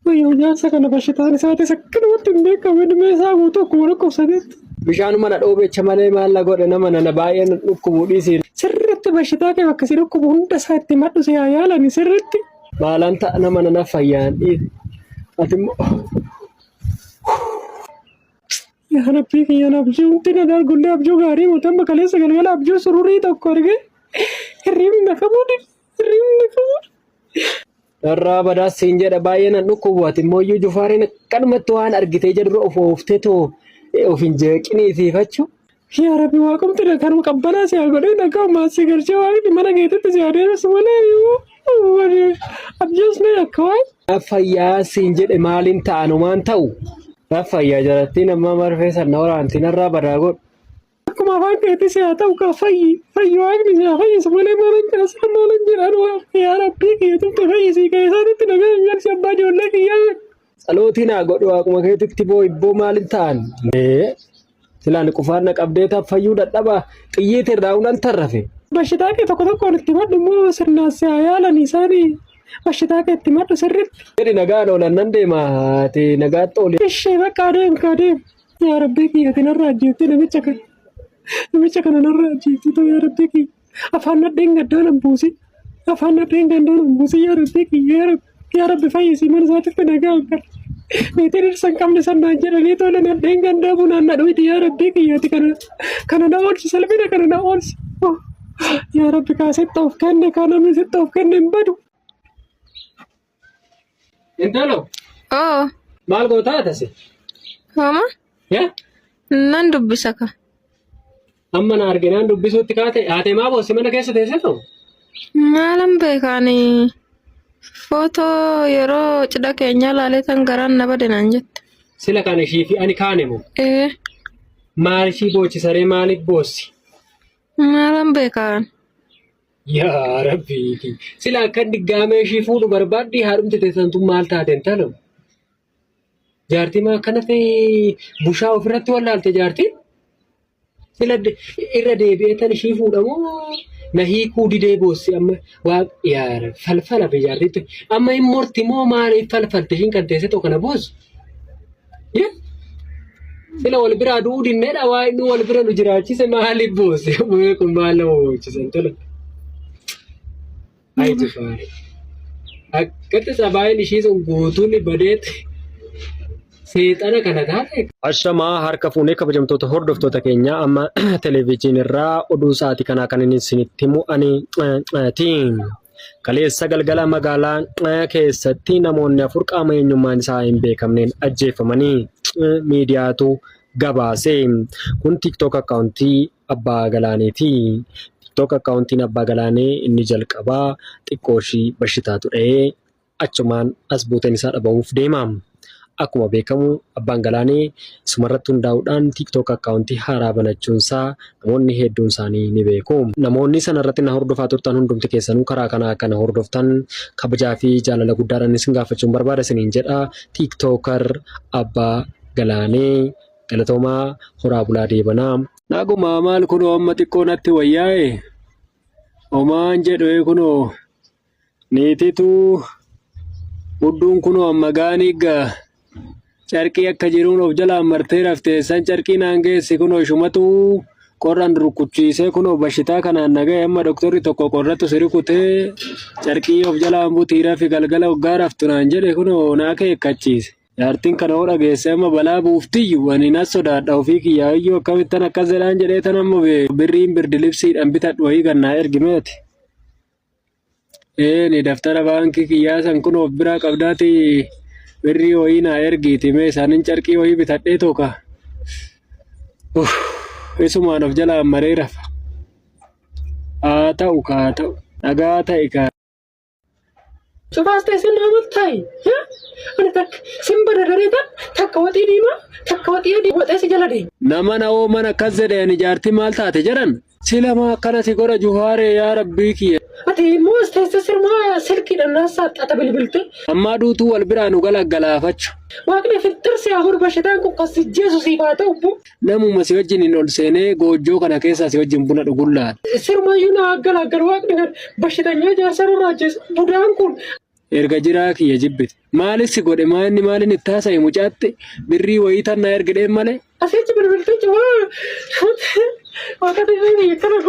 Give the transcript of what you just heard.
Wayyoo jaarsa kana bashitaan isaatis akkanumatti hin beekamu ilmee isaa guutuu akkuma dhukkubsatetti. Bishaanuma na dhoobecha malee maal na godhe nama nana baay'ee na dhukkubu dhiisi. Sirriitti bashitaa kee bakka si dhukkubu hunda isaa itti madhu si haa yaalani sirriitti. Maalan ta'a nama nana fayyaan dhiisi. Ati immoo Yaa Rabbii kiyya na abjuu hundi na dargullee abjuu gaarii miti amma kaleessa galgala abjuu sururii tokko arge hirribni na qabuu dide hirribni na qabuu dide. Irraa badaas siin jedha baay'ee nan dhukkubu ati immoo iyyuu jufaariin akkanumatti waan argitee jedhurra of ooftee too of hin jeeqinii siifachu. Yaa Rabbi waaqumti na kanuma qabbanaa si haa godhee nagaa uumaa si galchee waaqni mana keetitti si haa deebisu malee abjuus na yakka waay. Fayyaa siin jedhe maaliin ta'an homaan ta'u. Fayyaa jarattiin amma marfee san na waraanti narraa badaa godhu. Akkuma afaan keetii si haa ta'u kaa fayyi fayyi waaqni si haa fayyisu malee maalan jedha sila maalan jedhaan waa yaa rabbii kiyya tumte fayyisii kee isaanitti nagaa hin galchi abbaa ijoollee kiyyaa jedhu. Tsalootii naa godhu waaquma keetitti boo ibboo maalin ta'an. Mee silaan qufaan na qabdee taaf fayyuu dadhaba xiyyiiti irraa unan tarrafe. Bashitaa kee tokko tokkoon itti madhu immoo sirnaan si haa yaalan isaanii bashitaa kee itti madhu sirriitti. Jedhi nagaan oolan nan deema ati nagaatti ooli. Ishee bakka adeem ka adeem. Yaa Rabbii kiyya ati narraa ajjeeftee namicha kana. Namicha kana narraa ajjeeftee ta'u yaa Rabbii kiyya. Afaan nadheen gaddaa nan buusi. Afaan nadheen gaddaa nan buusi yaa Rabbii kiyya yaa Rabbi. Yaa Rabbi fayyisi mana isaatitti nagaa hin qabu. Niitiin dhirsa hin qabne sannaan jedhanii tole nadheen gandaa bunaan na dhuydi yaa Rabbii kiyya ati kana kana na oolchi salphina kana na oolchi. Yaa Rabbi kaa sitti of kenne kaa namni sitti of kenne hin badu. Intalo Oo, maal gootaa tase? homa Yaa nan dubbisa ka. amma na arginaan dubbisuutti kaate haatee maa boossi mana keessa teessee ta'u? Maalan beekaani footoo yeroo cidha keenyaa laalee tan garaan na bade naan jette. Sila kan ishii fi ani kaane moo? Ee, Maal ishii boochisaree maaliif boossi? maalan beekaan. Yaa Rabbii sila akka diggaamee ishii fuudhu barbaaddi haadhumti teessan tun maal taate intalo? Jaartii maa akkanatti bushaa ofirratti wallaalte jaartiin? Sila irra deebi'ee tan ishii fuudhamoo na hiikuu didee boossi amma waa yaa Rabbi falfala be jaartiitti amma hin morti moo maaliif falfalte ishiin kan teessee tokko kana boossu? Yaa Sila wal biraa du'uu dinneedha waa inni wal bira nu jiraachise maaliif boose? Mee kun maal nama boocisa intala. Ayi jifaare. Akkatti sabaayin ishii sun guutuun badeet seexana kana taate. Ashamaa harka fuunee kabajamtoota hordoftoota keenyaa amma televezyiinirraa oduu sa'aatii kanaa kan inni isinitti himu ani ti. Kaleessa galgala magaalaa keessatti namoonni 4 qaama eenyummaan isaa hin beekamneen ajjeefamanii miidiyaatu gabaase. Kun TikTok akkaawuntii Abbaa Galaaneeti. TikTok akkaawuntiin Abbaa Galaanee inni jalqabaa xiqqooshii bashitaatu dha'ee achumaan as buuteen isaa dhabamuuf deema. Akkuma beekamu Abbaan Galaanee isumarratti hundaa'uudhaan TikTok akkaawuntii haaraa banachuunsaa namoonni hedduun isaanii ni beeku. Namoonni sanarratti na hordofaa turtan hundumti keessanuu karaa kanaa akka na hordoftan kabajaa fi jaalala guddaadhaan isin gaafachuun barbaada isiniin jedha. TikToker Abbaa Galaanee galatoomaa horaa bulaa deebanaa. Nagumaa maal kunoo amma xiqqoo natti wayyaa'e homaan jedhu kunoo Niititu hudduun kunoo amma gaanii ga carqii akka jiruun of jalaan martee rafte san carqii naan geessi kunoo ishumatu qorraan rukkuchiisee kunoo bashitaa kanaan na ga'e amma doktorri tokko qorratu si rukutee carqii of jalaan butii rafi galgala hoggaa raftu naan jedhe kunoo na akeekkachiise. Jaartiin kana hoo dhageesse amma balaa buuftiyyu ani nan sodaadha ofii kiyyaa iyyuu akkamittan akkas jedhaan jedhee tan amma birriin birdilibsiidhaan bitadhu wayii kan naa ergi meeti. Eeni daftara baankii kiyyaa san kun of biraa qabdaati birrii wayii naa ergiiti mee isaanin carqii wayii bitadhee tooka. Uff, isumaan of jalaan maree rafa. Haa ta'u kaa ta'u nagaa ta'i kaa. Cufaas ta'e sin amantaay. Ani takka sin baradaree tan takka waxii diimaa takka waxii adii waxee si jala deema. Nama na ooman akkas jedhe ani jaartii maal taate jedhan. Sila maa akkana si godha Juhaaree yaa rabbii kiyya. Ati immoo as teessee sirmaa silkiidhaan naa saaxxata bilbilte. Ammaa duutuu wal biraa nu galaggalaafachu. Waaqni fixxir si haa godhu bashitaan kun kan si jeesu siif haa ta'u bbo. Namuma si wajjin hin ol seenee goojjoo kana keessaa si wajjin buna dhugun laala. Sirumayyuu naa galaaggal waaqni kan bashitanyaa jaarsa nurraa ajjeesu budaan kun. Erga jiraa kiyya jibbite. Maalis si godhe maa inni maalin itti haasa'e mucaatti birrii wayii tan naa ergidheen malee. Asichi bilbiltichi waa. Waaqati biyya kana.